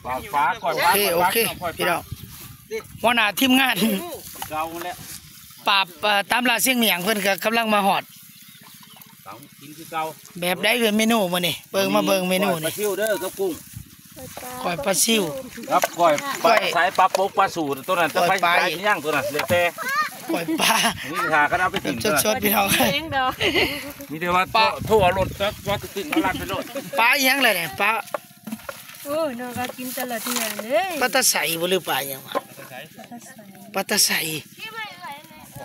ປາ ປາ ກ້ອຍ ໂອເຄ ປາ ໂອເຄ ກ້ອຍ ພີ່ນ້ອງ ປາ ຫົວໜ້າທີມງານ ເກົ່າແຫຼະ ປາບ ເອີ ຕາມລ່າຊຽງໝ້ຽງ ເພິ່ນກໍກຳລັງມາຮອດ ເອົາ ກິນຄືເກົ່າ ແບບໃດເປັນເມນູມື້ນີ້ ເບິ່ງ ມາເບິ່ງເມນູນີ້ ກ້ອຍປາຊິວເດີກັບກຸ້ງ ກ້ອຍປາຊິວ ກັບກ້ອຍປາ ກ້ອຍ ສາຍປາປົກປາສູດ ໂຕນັ້ນຈະໄປ ກ້ອຍປາ ສາຍຫຍັງໂຕນັ້ນ ແລ້ວແຕ່ ກ້ອຍປາ ນີ້ຖ້າກັນເອົາໄປກິນ ສົດໆ ພີ່ນ້ອງ ເອງດອກ ມີແຕ່ວ່າ ປາ ໂທ ໂທເອົາລົດ ຈອດຕຶ້ງໆ ເອົາລັດໄປໂລດ ປາອີ່ຫຍັງລະນີ້ ປາ ໂອ້ຍ ນ້ອງກໍກິນແຕ່ລະເທື່ອເດ້ ປາຕາໄຊບໍ່ ຫຼືປາຫຍັງວະ ປາຕາໄຊ ປາຕາໄຊ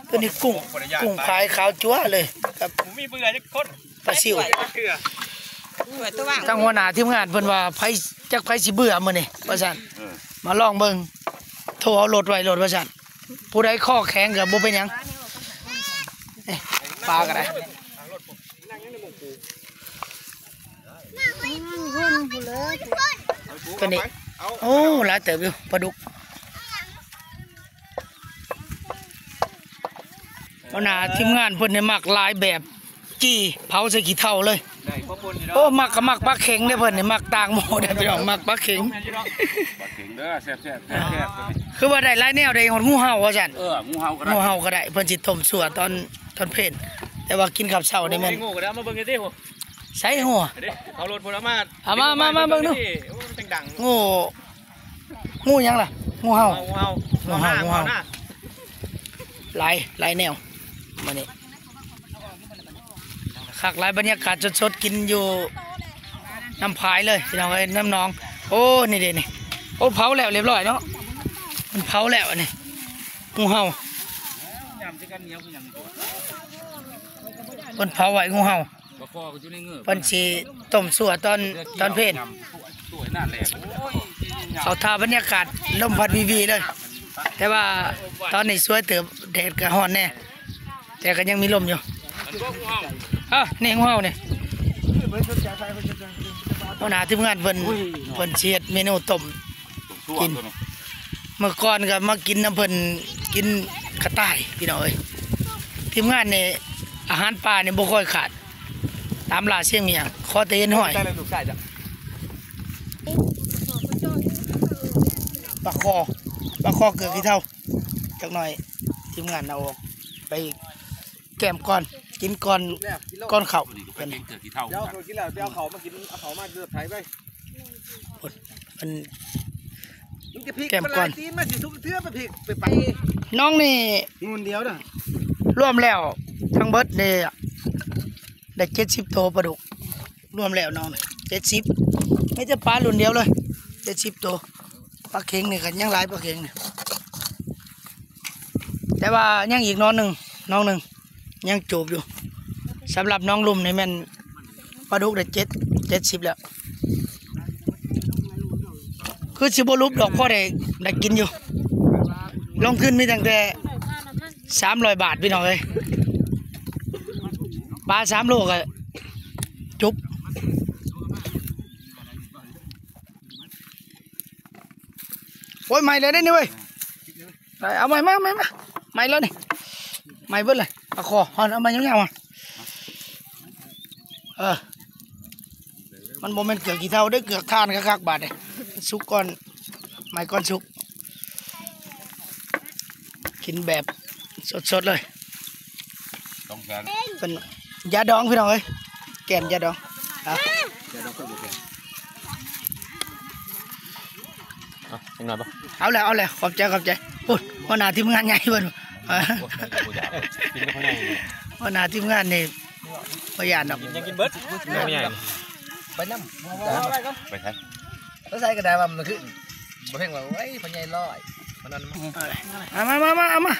ໂຕນີ້ກຸ້ງ ກຸ້ງພາຍຂາວຈັ້ວເລີຍ ກັບ ບໍ່ມີເບື່ອຈັກຄົນ ປາຊິວ ເບື່ອຈັກເທື່ອ ເບື່ອແຕ່ວ່າ ທາງຫົວໜ້າທີມງານເພິ່ນວ່າ ໃຜ ຈັກໃຜຊິເບື່ອມື້ນີ້ ວ່າຊັ້ນ ເອີ ມາລອງເບິ່ງ ໂທເອົາລົດໄວ້ໂລດ ວ່າຊັ້ນ ຜູ້ໃດຄໍແຂງກໍບໍ່ເປັນຫຍັງ ເອີ ປາກໍໄດ້ ຕົວນີ້ ໂອ້ ຫຼາຍເຕີບຢູ່ ປາດຸກ ຫົວໜ້າທີມງານເພິ່ນນີ້ມັກຫຼາຍແບບ ຈີ່ ເຜົາໃສ່ຂີ້ເຖົ້າເລີຍ ໄດ້ພໍປົນຢູ່ດອກ ໂອ້ ມັກກໍມັກປາເຂັງເດ້ ເພິ່ນນີ້ມັກຕ່າງໝູ່ເດ້ ພີ່ນ້ອງ ມັກປາເຂັງ ປາເຂັງເດີ ແຊບໆ ແຊບໆ ຄືວ່າໄດ້ຫຼາຍແນວ ໄດ້ຮອດງູເຫົ່າວ່າຊັ້ນ ເອີ ງູເຫົ່າກໍໄດ້ ງູເຫົ່າກໍໄດ້ ເພິ່ນຊິຕົ້ມຊົ່ວຕອນ ຕອນເພນ ແຕ່ວ່າກິນກັບເຊົ້ານີ້ແມ່ນ ງູກໍໄດ້ ເອົາມາເບິ່ງເດ້ ໃສງູ ເດ້ ເອົາລົດພຸ້ນ ເອົາມາ ເອົາມາ ມາ ມາເບິ່ງດູ ໂອ້ ມັນຈັ່ງດັງ ງູ ງູຫຍັງລະ ງູເຫົ່າ ງູເຫົ່າ ງູເຫົ່າ ງູເຫົ່າ ງູເຫົ່າ ຫາ ຫາ ຫຼາຍ ຫຼາຍແນວ ມື້ນີ້ຄັກຫຼາຍ ບັນຍາກາດສົດໆ ກິນຢູ່ນ້ຳພາຍເລີຍ ພີ່ນ້ອງເອີຍ ນ້ຳໜອງ ໂອ້ ນີ້ເດ້ນີ້ ໂອ້ ເຜົາແລ້ວລຽບຮ້ອຍເນາະ ມັນເຜົາແລ້ວອັນນີ້ ງູເຫົ່າ ເພິ່ນເຜົາໄວ້ງູເຫົ່າ ປາຄໍກໍຢູ່ໃນເງືອ ເພິ່ນຊິຕົ້ມຊົ່ວຕອນ ຕອນເພນ ເຂົ້າທ່າບັນຍາກາດ ລົມພັດວີໆເລີຍ ແຕ່ວ່າຕອນນີ້ສວຍເຕີບ ແດດກໍຮ້ອນແດ່ ແຕ່ກໍຍັງມີລົມຢູ່ ເອີ ນີ້ງູເຫົ່ານີ້ ຫົວໜ້າທີມງານເພິ່ນ ເພິ່ນຊິເຮັດເມນູຕົ້ມ ກິນ ມື້ກ່ອນກໍມາກິນນຳເພິ່ນ ກິນກະຕ່າຍ ພີ່ນ້ອງເອີຍ ທີມງານນີ້ ອາຫານປ່ານີ້ບໍ່ຄ່ອຍຂາດ ຕາມລ່າຊຽງໝ້ຽງ ຂໍແຕ່ເຫັນຫ້ອຍ ປາຄໍ ປາຄໍເກືອກຂີ້ເຖົ້າ ຈັກໜ້ອຍ ທີມງານເອົາອອກໄປ ແກ້ມກ່ອນ ກິນກ່ອນ ກ່ອນເຂົ້າ ເພິ່ນ ດຽວເຂົາກິນແລ້ວ ໄປເອົາເຂົ້າມາກິນ ເອົາເຂົ້າມາລົດໄຖໄປ ເພິ່ນ ມັນຈະພິກ ແກ້ມກ່ອນ ມັນຫຼາຍຕີນ ມັນຊິສຸກເທື່ອ ໄປພິກ ໄປ ໄປ ນ້ອງນີ້ ງູດຽວນະ ລວມແລ້ວທັງເບິດນີ້ ໄດ້ເຈັດສິບໂຕປາດຸກ ລວມແລ້ວນ້ອງເຈັດສິບ ມີແຕ່ປາລຸ້ນດຽວເລີຍ ເຈັດສິບໂຕ ປາເຂັງນີ້ກໍຍັງຫຼາຍ ປາເຂັງນີ້ ແຕ່ວ່າຍັງອີກໜອງໜຶ່ງ ໜອງໜຶ່ງຍັງໂຈບຢູ່ ສຳລັບໜອງລຸ່ມນີ້ແມ່ນປາດຸກໄດ້ເຈັດ ເຈັດສິບແລ້ວ ຄືຊິບໍ່ຫຼຸບດອກ ພໍໄດ້ ໄດ້ກິນຢູ່ ລົງທຶນມີຕັ້ງແຕ່ສາມຮ້ອຍບາດ ພີ່ນ້ອງເອີຍ ປາສາມໂລກໍຈຸກ ໂອ້ຍ ໃໝ່ແລ້ວເດ້ນີ້ເວີຍ ໄປ ເອົາໃໝ່ມາ ໃໝ່ມາ ໃໝ່ແລ້ວນີ້ ໃໝ່ເບິດເລີຍ ເອົາຄໍ ເອົາໃໝ່ຍາວໆມາ ເອີ ມັນບໍ່ແມ່ນເກືອກຂີ້ເຖົ້າເດ້ ເກືອກຖ່ານຄັກໆ ບາດນີ້ ສຸກກ່ອນ ໃໝ່ກ່ອນສຸກ ກິນແບບສົດໆເລີຍ ສອງແສນ ເປັນຢາດອງ ພີ່ນ້ອງເອີຍ ແກ້ມຢາດອງ ເອົາ ຢາດອງເພິ່ນບໍ່ແກ້ມ ເອົາ ຈັກໜ້ອຍບໍ່ ເອົາແລ້ວ ເອົາແລ້ວ ຂອບໃຈ ຂອບໃຈ ພຸ້ນ ຫົວໜ້າທີມງານໃຫຍ່ເພິ່ນ ໂອ້ຍ ບໍ່ຢາກ ກິນແຕ່ພໍ່ໃຫຍ່ນີ້ ຫົວໜ້າທີມງານນີ້ບໍ່ຢ້ານດອກ ກິນ ຍັງກິນເບິດ ແມ່ນບໍ່ໃຫຍ່ ໄປນຳ ໄປໃສ ໄປໃສກໍໄດ້ວ່າມັນຄື ບໍ່ເຫັນວ່າ ໂອ້ຍ ພໍ່ໃຫຍ່ລອຍ ມັນນັ້ນ ເອົາມາ ມາ ມາ ເອົາມາ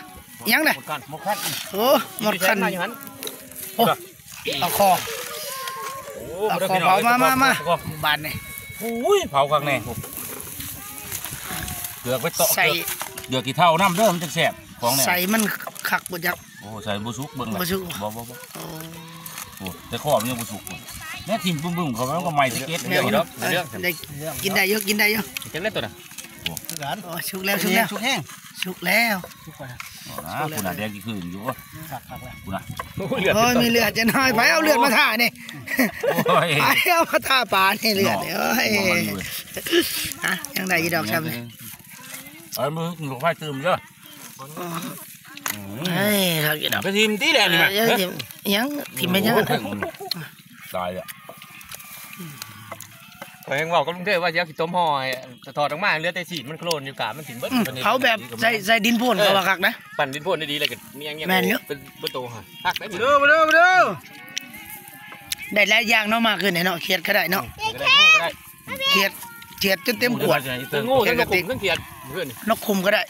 ຫຍັງນະ ໝົດຄັນ ໝົດຄັນ ໂອ້ ໝົດຄັນ ຢູ່ໃສ ມາຢູ່ຫັ້ນ ໂອ້ ປາຄໍ ໂອ້ ປາຄໍ ເຜົາ ມາ ມາ ມາ ບາດນີ້ ໂອ້ຍ ເຜົາຄັກແນ່ ເກືອກໄປເຕາະ ໃສ່ ເກືອກ ເກືອກຂີ້ເຖົ້ານຳເດີ ມັນຈັ່ງແຊບ ຂອງແນ່ ໃສ່ມັນຄັກບໍ່ຈັກ ໂອ້ ໃສ່ບໍ່ສຸກ ເບິ່ງລະ ບໍ່ສຸກ ບໍ່ ບໍ່ ບໍ່ ໂອ້ ໂອ້ ແຕ່ຄໍມັນຍັງບໍ່ສຸກ ແນ່ຖິ້ມບຶ້ມໆ ເຂົ້າໄປ ມັນກໍໄໝ້ແຕ່ເກັດ ແມ່ນຢູ່ ເອີ ໄດ້ ກິນໄດ້ຢູ່ ກິນໄດ້ຢູ່ ຈັກແລ້ວໂຕນະ ໂອ້ ຄືກັນ ໂອ້ ສຸກແລ້ວ ສຸກແລ້ວ ສຸກແຮງ ສຸ ສຸກແລ້ວ ສຸກແລ້ວ ພຸ້ນນະ ແດງຄືນຢູ່ ຄັກໆ ແລ້ວພຸ້ນນະ ໂອ້ຍ ເລືອດ ໂອ້ຍ ມີເລືອດຈັກໜ້ອຍ ໃຜເອົາເລືອດມາທານີ້ ໂອ້ຍ ໃຜເອົາມາທາປານີ້ ເລືອດນີ້ ໂອ້ຍ ອ່ະ ຍັງໄດ້ຢູ່ດອກຊ່ຳນີ້ ເອີ ມື້ກິນຂ້າວໄຟຕື່ມເດີ ເອີຍ ຄັກຢູ່ດອກ ໄປຖິ້ມຕິແຫຼະນີ້ນະ ເອີ ຫຍັງ ຖິ້ມໄປຫຍັງ ໂອ້ຍ ຕາຍແລ້ວ ຂ້ອຍຍັງເວົ້າກັບລຸງເທບວ່າຊິເອົາຂີ້ຕົມຫໍ່ໃຫ້ ຖອດອອກມາເຫຼືອແຕ່ຊີ້ນມັນໂຄລນຢູ່ ກາບມັນຖິ້ມເບິດ ອືມ ເຜົາແບບໃສ່ ໃສ່ດິນໂພນ ເອີ ເຂົາວ່າຄັກນະ ປັ່ນດິນໂພນດີໆ ແລ້ວກໍມີຫຍັງ ແມ່ນຢູ່ ເປັນ ເປັນໂຕ ຄັກໄດ໋ ມາເດີ ມາເດີ ມາເດີ ໄດ້ຫຼາຍຢ່າງເນາະ ມາຄືນນີ້ເນາະ ຂຽດກໍໄດ້ເນາະ ອືມ ຂຽດກໍໄດ້ ງົວກໍໄດ້ ຂຽດ ຂຽດຈົນເຕັມຂວດ ໂອ້ ທັງງົວ ທັງນົກຂຸມ ທັງຂຽດ ມື້ຄືນນີ້ ນົກຂຸມກໍໄດ້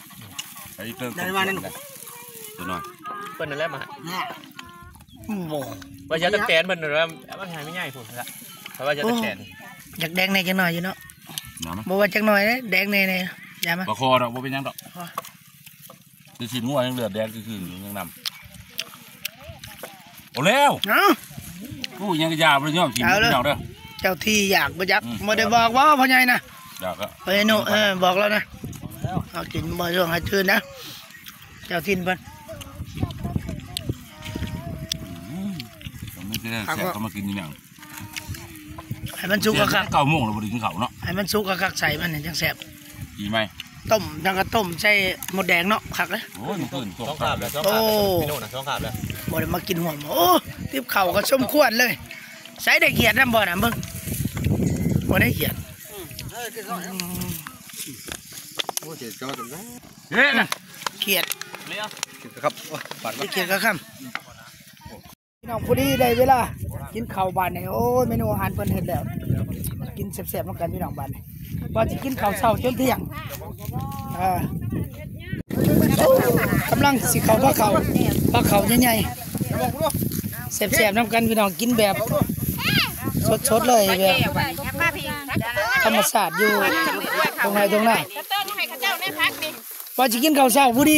ໄດ້ມານັ້ນ ຕົວນ້ອຍ ເພິ່ນນັ້ນແຫຼະມາ ບໍ່ ວ່າຈະຕັກແຕນເພິ່ນວ່າ ເອົາມາໃຫ້ແມ່ໃຫຍ່ພຸ້ນລະ ເພາະວ່າຈະຕັກແຕນ ໂອ້ ຢາກແດງແດ່ຈັກໜ້ອຍຢູ່ເນາະ ບໍ່ວ່າຈັກໜ້ອຍເດ້ ແດງແດ່ໆ ຢ່າມາ ປາຄໍດອກ ບໍ່ເປັນຫຍັງດອກ ຊິຊີ້ນງົວຍັງເລືອດແດງຄືໆຢູ່ ຍັງນຳ ໂອ້ ແລ້ວ ເອົ້າ ໂອ້ ຍັງກະຢາບໍ່ໄດ້ຍອມກິນ ເອົາເດີ ເຈົ້າທີ່ຢາກບໍ່ຢາກ ອືມ ບໍ່ໄດ້ບອກວ່າພໍ່ໃຫຍ່ນະ ຢາກ ເອີ ນຸ ເອີ ບອກແລ້ວນະ ເອົາກິນບໍ່ຊ່ວງໃຫ້ຕື່ນນະ ເຈົ້າຖິ່ນເພິ່ນ ອືມ ມັນຈະໄດ້ແຊບ ເອົາມາກິນຢູ່ແນວ ໃຫ້ມັນສຸກຄັກໆ ເກົ້າໂມງແລ້ວບໍ່ໄດ້ກິນເຂົ້າເນາະ ໃຫ້ມັນສຸກຄັກໆ ໃສ່ມັນຈັ່ງແຊບ ດີໄໝ ຕົ້ມ ຈັ່ງກະຕົ້ມໃສ່ມົດແດງເນາະ ຄັກເດ້ ໂອ້ຍ ມື້ຄືນ ສອງຄາບແລ້ວ ສອງຄາບແລ້ວ ໂອ້ ພີ່ໂນນະ ສອງຄາບແລ້ວ ບໍ່ໄດ້ມາກິນຮ່ວມ ໂອ້ ຕິບເຂົ້າກໍສົມຄວນເລີຍ ໃສ່ໄດ້ຂຽດນຳບໍ່ນະ ເບິ່ງ ບໍ່ໄດ້ຂຽດ ອືມ ໂອ້ ຂຽດ ຂຽດ ເລີຍ ຂຽດ ໂອ້ຍ ປາດ ຂຽດກະຄຳ ພີ່ນ້ອງ ພໍດີໄດ້ເວລາກິນເຂົ້າບາດນີ້ ໂອ້ຍ ເມນູອາຫານເພິ່ນເຮັດແລ້ວ ກິນແຊບໆນຳກັນພີ່ນ້ອງ ບາດນີ້ ວ່າຊິກິນເຂົ້າເຊົ້າຈົນທ່ຽງ ເອີ ໂອ້ ກຳລັງຊິເຂົ້າພາເຂົ້າ ພາເຂົ້າໃຫຍ່ໆ ແຊບໆນຳກັນພີ່ນ້ອງ ກິນແບບສົດໆເລີຍ ແບບທຳມະຊາດຢູ່ທົ່ງໄຮ່ທົ່ງນາ ວ່າຊິກິນເຂົ້າເຊົ້າພໍດີ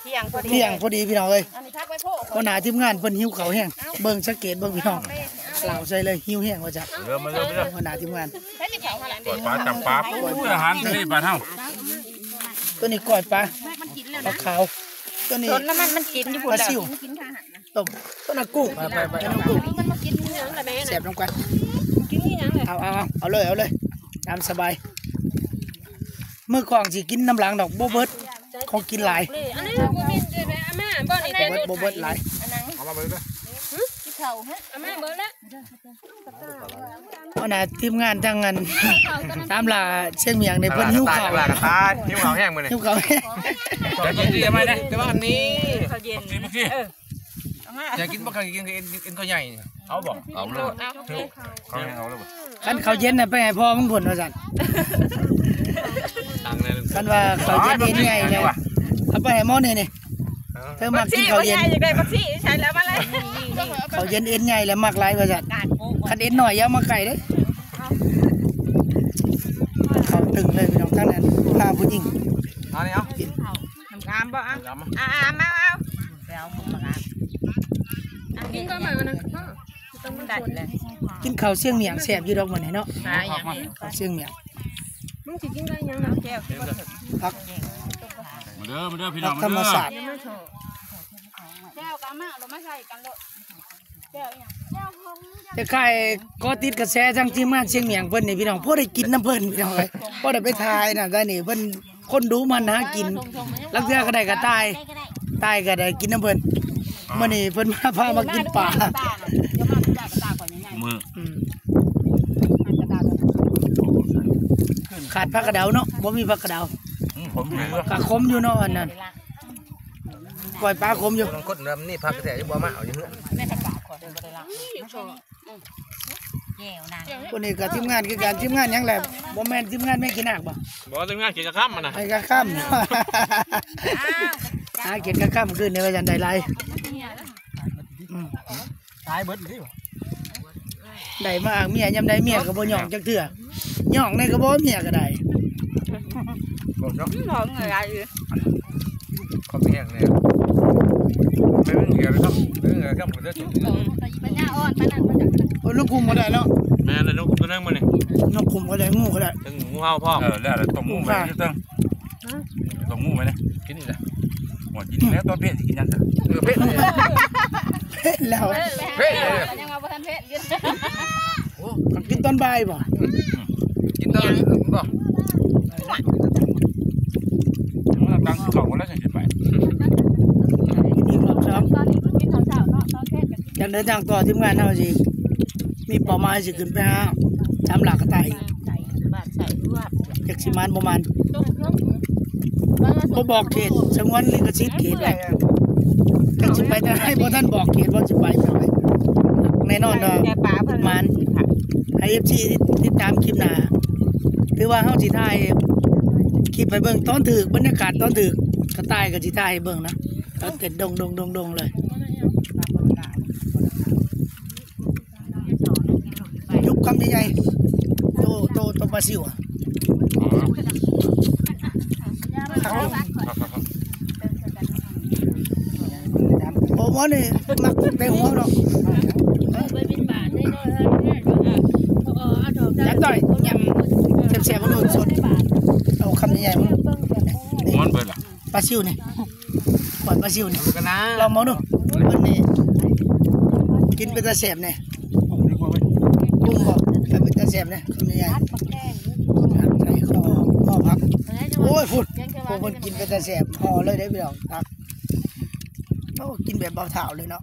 ທ່ຽງພໍດີ ທ່ຽງພໍດີພີ່ນ້ອງເອີຍ ອັນນີ້ພັກໄວ້ໂພດ ຫົວໜ້າທີມງານເພິ່ນຫິວເຂົ້າແຮງ ເບິ່ງສັງເກດເບິ່ງພີ່ນ້ອງ ລາວໃສ່ເລີຍ ຫິວແຮງວ່າຊັ້ນ ເດີ ມາເດີ ມາເດີ ຫົວໜ້າທີມງານ ກ້ອຍປາ ຈຳປາ ໂອ້ຍ ອາຫານທະເລບ້ານເຮົາ ຕົວນີ້ກ້ອຍປາ ປາຂາວ ຕົວນີ້ ຕົ້ນນ້ຳມັນມັນກິນຢູ່ພຸ້ນແລ້ວ ປາຊິວ ຕົ້ມ ຕົ້ນນ້ຳກຸ້ງ ໄປໆ ຕົ້ນນ້ຳກຸ້ງ ແຊບນຳກັນ ກິນອີ່ຫຍັງເລີຍ ເອົາໆໆ ເອົາເລີຍ ເອົາເລີຍ ຕາມສະບາຍ ມື້ກ່ອນຊິກິນນຳຫຼັງດອກ ບໍ່ເບິດ ຂອງກິນຫຼາຍ ນີ້ ອັນນີ້ບໍ່ມີ ເອົາມາບໍ່ນີ້ ບໍ່ເບິດ ບໍ່ເບິດຫຼາຍ ເອົາມາເບິ່ງເດີ ຫຶ ກິນເຂົ້າ ເອົາມາເບິ່ງລະ ອັນນ່າ ທີມງານທາງອັນ ຕາມລ່າຊຽງໝ້ຽງນີ້ ເພິ່ນຫິວເຂົ້າ ຕາມລ່າກະຕາຍ ຫິວເຂົ້າແຮງມື້ນີ້ ຫິວເຂົ້າແຮງ ຈະກິນທີ່ໄດ້ໄໝເດ້ ແຕ່ວ່າອັນນີ້ ເຂົ້າເຢັນ ເອີ ຢາກກິນບໍ່ ເຂົ້າເຢັນ ເອັນ ເອັນເຂົ້າໃຫຍ່ ເອົາບໍ່ ເອົາເລີຍ ເອົາເລີຍ ຄັນເຂົ້າເຢັນນະ ໄປໃຫ້ພໍ່ມຶງພຸ້ນວ່າຊັ້ນ ຄັນວ່າເຂົ້າເຢັນເອັນໃຫຍ່ນີ້ ເອົາໄປໃຫ້ໝໍນີ້ນີ້ ເອີ ເທີມັກກິນເຂົ້າເຢັນ ຢາກໄດ້ບັກຊີໃສ່ແລ້ວມາເລີຍ ເຂົ້າເຢັນເອັນໃຫຍ່ແລ້ວມັກຫຼາຍວ່າຊັ້ນ ຄັນເອັນນ້ອຍຢ່າເອົາມາໃກ້ເດ້ ເຂົ້າຕຶງເລີຍພີ່ນ້ອງ ທາງນັ້ນພາຜູ້ຍິງ ເອົານີ້ ເອົາ ກິນ ນ້ຳກາມບໍ່ ເອົາ ນ້ຳກາມ ອ່າ ອ່າ ມາເອົາ ໄປເອົາໝາກອາມ ກິນກ່ອນໝາກອັນນັ້ນກໍພໍ ກິນເຂົ້າຊຽງໝ້ຽງແຊບຢູ່ດອກມື້ນີ້ເນາະ ເຂົ້າຊຽງໝ້ຽງ ມຶງຊິກິນກັບຫຍັງນະ ແຈ່ວ ຜັກ ມາເດີ ມາເດີພີ່ນ້ອງ ຜັກທຳມະຊາດ ແຈ່ວກໍເອົາມາ ເອົາມາໃສ່ກັນໂລດ ແຈ່ວອີ່ຫຍັງ ແຈ່ວຫຸງ ຄ້າຍໆ ກໍຕິດກະແສທາງທີມງານຊຽງໝ້ຽງເພິ່ນນີ້ພີ່ນ້ອງ ພໍໄດ້ກິນນຳເພິ່ນພີ່ນ້ອງເອີຍ ພໍໄດ້ໄປຖ່າຍນຳ ຕອນນີ້ເພິ່ນ ຄົນດຸມາຫາກິນ ລາງເທື່ອກໍໄດ້ກະຕ່າຍ ຕ່າຍກໍໄດ້ກິນນຳເພິ່ນ ມື້ນີ້ເພິ່ນມາ ພາມາກິນປາ ມື້ ອືມ ຂາດຜັກກະເດົາເນາະ ບໍ່ມີຜັກກະເດົາ ອືມ ຂມຢູ່ ກະຂົມຢູ່ເນາະ ອັນນັ້ນ ກ້ອຍປາຂົມຢູ່ ຄົນນຳນີ້ຜັກແທ້ ບໍ່ມາເອົາຢູ່ເຮືອນ ແມ່ນປາກຂ້ອຍບໍ່ໄດ້ລາບ ແຈ່ວນະ ຜູ້ນີ້ກໍທີມງານຄືກັນ ທີມງານຫຍັງແຫຼະ ບໍ່ແມ່ນທີມງານແມ່ຂີ້ນາກບໍ່ ບໍ່ ທີມງານເຂດກະຄຳຫັ້ນນະ ເຂດກະຄຳ ຫາເຂດກະຄຳຄືນນີ້ວ່າຊັ້ນ ໄດ້ຫຼາຍ ອືມ ຕາຍເບິດນີ້ ໄດ້ມາອ້າງເມຍ ຍາມໃດເມຍກໍບໍ່ຍ້ອງຈັກເທື່ອ ຍ້ອງແດ່ກໍບໍ່ ເມຍກໍໄດ້ ອືມ ຂອງເງິນຫຼາຍຢູ່ ຂອງແພງແດ່ ແມ່ນເຫື່ອເລີຍຄັບ ເຫື່ອຄັບ ເອີ ປັນຍາອ່ອນປານນັ້ນ ໂອ້ຍ ນກຂຸມກໍໄດ້ເນາະ ແມ່ນແລ້ວ ນກຂຸມຕົວໜຶ່ງມື້ນີ້ ນກຂຸມກໍໄດ້ ງູກໍໄດ້ ເຖິງງູເຫົ່າພ້ອມ ເອີ ແລ້ວຕ້ອງງູໄປຢູ່ເທິງ ຕ້ອງງູໄວ້ເດ້ ກິນອີກແລ້ວ. ໂອ້ຍ ກິນອີກແລ້ວ ຕອນເພດຊິກິນຫຍັງຊະ? ເອີ ເພດ ເພດແລ້ວ ເພດເລີຍ ຍັງວ່າບໍ່ທັນເພດຢູ່. ໂອ້ ກິນຕອນບ່າຍບໍ່? ອືມ ກິນຕອນ ບໍ່ ກາງກິນເຂົ້າແລ້ວຈັ່ງຊິໄປ ອີກຮອບສອງ. ຕອນນີ້ເພິ່ນກິນເຂົ້າເຊົ້າເນາະ ຕອນເພດ ກະ ຈັກເດີນທາງຕໍ່ ທີມງານເຮົາຊິມີເປົ້າໝາຍຊິຂຶ້ນໄປຫາ ຕາມລ່າກະຕ່າຍ ຈັກຊິໝານບໍ່ໝານ ບໍ່ບອກເຂດ ສະຫງວນລິຂະສິດເຂດໄວ້ ຈັກຊິໄປທາງໃດ ບໍ່ທັນບອກເຂດວ່າຊິໄປທາງໃດ. ແນ່ນອນວ່າໝານ ໃຫ້ເອັຟຊີຕິດຕາມຄລິບໜ້າ ຖືວ່າເຮົາຊິຖ່າຍຄລິບໃຫ້ເບິ່ງຕອນຖືກ ບັນຍາກາດຕອນຖືກ ກະຕ່າຍກະຊິຖ່າຍໃຫ້ເບິ່ງນະ ຕອນເຕັ້ນດົງໆໆໆເລີຍ. ຈຸບຄຳໃຫຍ່ໆ ໂຕ ໂຕ ໂຕປາຊິວອະ ໂອ້ ໝໍນີ້ມັກແຕ່ຫົວເນາະ ຈັບຕ້ອຍ ຍຳແຊບໆ ເບິ່ງດູສົດ ເອົາຄຳໃຫຍ່ໆ ເບິ່ງ ມ່ວນເບິດລະ ປາຊິວນີ້ ກ້ອຍປາຊິວນີ້ ລອງເບິ່ງດູ ເພິ່ນນີ້ກິນເປັນຕາແຊບແດ່ ປຸງບໍ່ ເປັນຕາແຊບແດ່ ຄຳໃຫຍ່ໆ ໃສ່ຄໍ່ ຄໍ່ຜັກ ໂອ້ຍ ພຸ້ນ ໂອ້ ເພິ່ນກິນເປັນຕາແຊບ ຫໍ່ເລີຍເດ້ພີ່ນ້ອງ ຜັກ ໂອ້ ກິນແບບເບົາທ້າວເລີຍເນາະ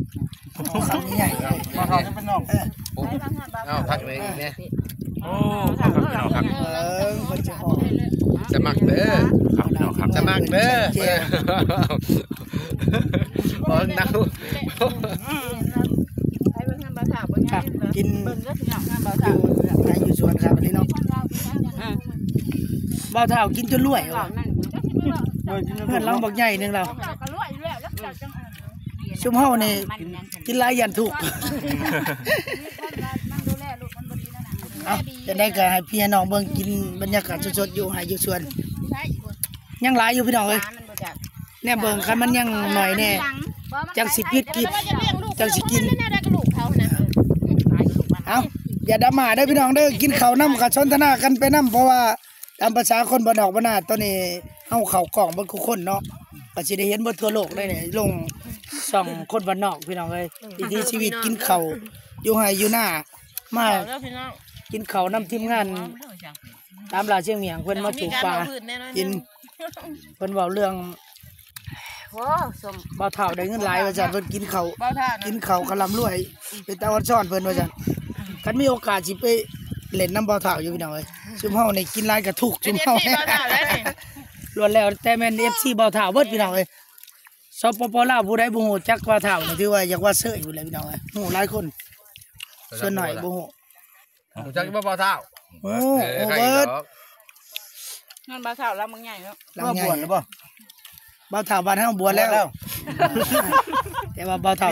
ຄຳໃຫຍ່ໆ ເອົາຜັກນີ້ອີກແດ່ ໂອ້ ຄັກພີ່ນ້ອງຄັກ ເອີ ເພິ່ນຈະຫໍ່ ສະໝັກເດີ ຄັກພີ່ນ້ອງຄັກ ສະໝັກເດີ ເອີ ບໍ່ໜາວ ກິນຢູ່ໄຮ່ຢູ່ສວນຄັກອັນນີ້ເນາະ ເບົາທ້າວກິນຈົນລວຍວ່າ ເຮືອນຫຼັງບັກໃຫຍ່ໜຶ່ງລາວ ຊຸມເຮົານີ້ກິນຫຼາຍຢ້ານທຸກ. ເອົ້າ ຈັ່ງໃດກະໃຫ້ພີ່ໃຫ້ນ້ອງເບິ່ງ ກິນບັນຍາກາດສົດໆ ຢູ່ໄຮ່ຢູ່ສວນ ຍັງຫຼາຍຢູ່ພີ່ນ້ອງເອີຍ ແນມເບິ່ງ ຄັນມັນຍັງໜ້ອຍແດ່ ຈັ່ງຊິປິດຄລິບ ຈັ່ງຊິກິນ ເອົາ ຢ່າດຣາມາເດີພີ່ນ້ອງເດີ ກິນເຂົ້ານຳ ກະສົນທະນາກັນໄປນຳ ເພາະວ່າ ຕາມພາສາຄົນບ້ານນອກບ້ານນາ ຕອນນີ້ເຮົາເຂົ້າກ້ອງເບິດທຸກຄົນເນາະ ກະຊິໄດ້ເຫັນເບິດທົ່ວໂລກເດ້ນີ້ ລົງຊ່ອງຄົນບ້ານນອກພີ່ນ້ອງເອີຍ ວິຖີຊີວິດກິນເຂົ້າຢູ່ໄຮ່ຢູ່ນາ ມາກິນເຂົ້ານຳທີມງານຕາມລ່າຊຽງໝ້ຽງ ເພິ່ນມາປູກປ່າກິນ ເພິ່ນເວົ້າເລື່ອງ ໂອ້ ສົມ ບ່າວທ້າວໄດ້ເງິນຫຼາຍວ່າຊັ້ນ ເພິ່ນກິນເຂົ້າ ກິນເຂົ້າກະລ່ຳລວຍ ເປັນຕາອອນຊອນເພິ່ນວ່າຊັ້ນ ຄັນມີໂອກາດຊິໄປ ເຫຼັ້ນນຳບ່າວທ້າວຢູ່ພີ່ນ້ອງເອີຍ ຊຸມເຮົານີ້ກິນຫຼາຍກະທຸກ ຊຸມເຮົາ ລ້ວນແລ້ວແຕ່ແມ່ນເອັຟຊີບ່າວທ້າວເບິດພີ່ນ້ອງເອີຍ ສປປ ລາວ ຜູ້ໃດບໍ່ຮູ້ຈັກບ່າວທ້າວນີ້ ຖືວ່າຢາກວ່າເຊີຍຢູ່ແຫຼະພີ່ນ້ອງເອີຍ ຮູ້ຫຼາຍຄົນ ສ່ວນໜ້ອຍບໍ່ຮູ້ ຮູ້ຈັກຢູ່ບໍ່ບ່າວທ້າວ? ໂອ້ ເອີ ໂອ້ ເບິດ ງານບ່າວທ້າວລຳບັກໃຫຍ່ເນາະ ລຳໃຫຍ່ ບ່າວທ້າວບ້ານເຮົາບວດແລ້ວ ແຕ່ວ່າບ່າວທ້າວ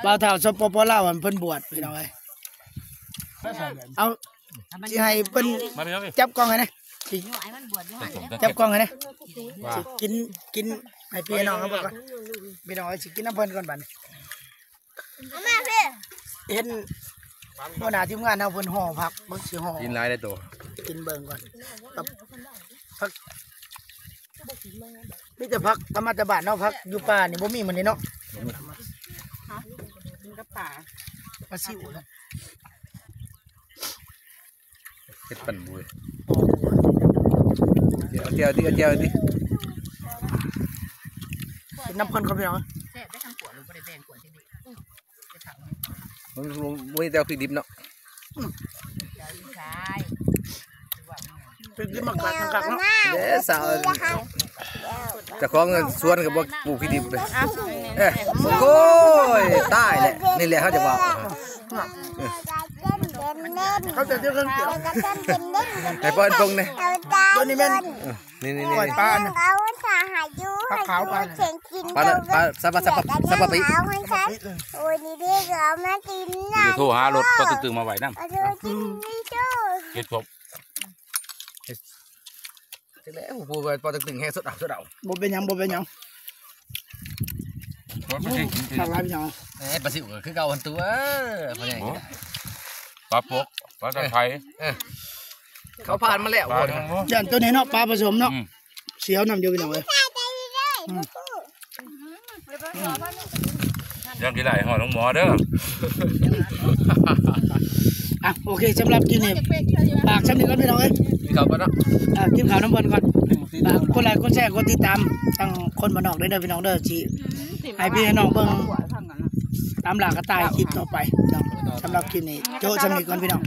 ບ່າວທ້າວ ສປປ ລາວ ຫັ້ນເພິ່ນບວດພີ່ນ້ອງເອີຍ ເອົາ ຊິໃຫ້ເພິ່ນຈັບກ້ອງໃຫ້ແດ່ ຈັບກ້ອງໃຫ້ແດ່ ຊິກິນ ກິນໃຫ້ພີ່ໃຫ້ນ້ອງເຮົາເບິ່ງກ່ອນ ພີ່ນ້ອງເອີຍ ຊິກິນນຳເພິ່ນກ່ອນບາດນີ້ ເຫັນຫົວໜ້າທີມງານເຮົາເພິ່ນຫໍ່ຜັກ ເບິ່ງຊິຫໍ່ ກິນຫຼາຍເດ້ໂຕ ກິນເບິ່ງກ່ອນ ກັບຜັກ ມີແຕ່ຜັກທຳມະຊາດບ້ານເຮົາ ຜັກຢູ່ປ່ານີ້ບໍ່ມີມື້ນີ້ເນາະ ກິນກັບປາ ປາຊິວເນາະ. ເຮັດປັ່ນບຸຍ ເອົາແຈ່ວຕິ ເອົາແຈ່ວຕິ ກິນນຳເພິ່ນເຂົາໄປເນາະ ແຊບໄດ້ທັງຂວດ ບໍ່ໄດ້ແບ່ງຂວດຈັກເທື່ອ ບໍ່ມີແຕ່ພິກດິບເນາະ ພິກດິບມາກັດຄັກເນາະ ເດ້ສາວ ເຈົ້າຂອງສວນກໍບໍ່ປູກພິກດິບເລີຍ ເອີ ໂອ້ຍ ຕາຍແຫຼະ ນີ້ແຫຼະເຮົາຈະເວົ້າ ເຂົາຈະເຈົ້າເຄື່ອງກຽວ ໃຫ້ປ້ອນປົງແດ່ ຕົວນີ້ແມ່ນ ນີ້ໆໆ ກ້ອຍປານະ ເອົາສາຫາຍຢູ່ ປາຂາວປານະ ປາ ປາ ສະປະ ສະປະ ສະປະປິ ໂອ້ຍ ນີ້ເດ້ ເອົາມາກິນ ຊິໂທຫາລົດ ປໍຕຶງໆ ມາໄວ້ນຳ ເຮັດສົບ ຈັກແລ້ວ ຜູ້ວ່າປໍຕຶງໆ ແຮງສົດເອົາ ສົດເອົາ ບໍ່ເປັນຫຍັງ ບໍ່ເປັນຫຍັງ ບໍ່ເປັນຫຍັງ ຄັກຫຼາຍພີ່ນ້ອງ ເອີ ປາຊິວກໍຄືເກົ່າຫັ້ນຕົວະ ພໍ່ໃຫຍ່ ປາປົກ ປາຕະໄຄ ເອີ ເຂົາຜ່ານມາແລ້ວ ຢ້ານຕົວນີ້ເນາະ ປາປະສົມເນາະ ອືມ ສຽວນຳຢູ່ພີ່ນ້ອງເອີຍ. ອືມ ຍັງກິນຫຼາຍຫອດໂຮງໝໍເດີ. ອ່ະ ໂອເຄ ສຳລັບຄລິບນີ້ຝາກຊ່ຳນີ້ກ່ອນພີ່ນ້ອງເອີຍ. ກິນເຂົ້າກ່ອນເນາະ. ອ່າ ກິນເຂົ້ານຳເພິ່ນກ່ອນ. ຝາກກົດໄລກົດແຊ ກົດຕິດຕາມທາງຄົນບ້ານນອກເດີພີ່ນ້ອງເດີ. ຊິໃຫ້ພີ່ໃຫ້ນ້ອງເບິ່ງຕາມລ່າກະຕ່າຍຄລິບຕໍ່ໄປເນາະ. ສຳລັບຄລິບນີ້ໂຈະຊ່ຳນີ້ກ່ອນພີ່ນ້ອງ.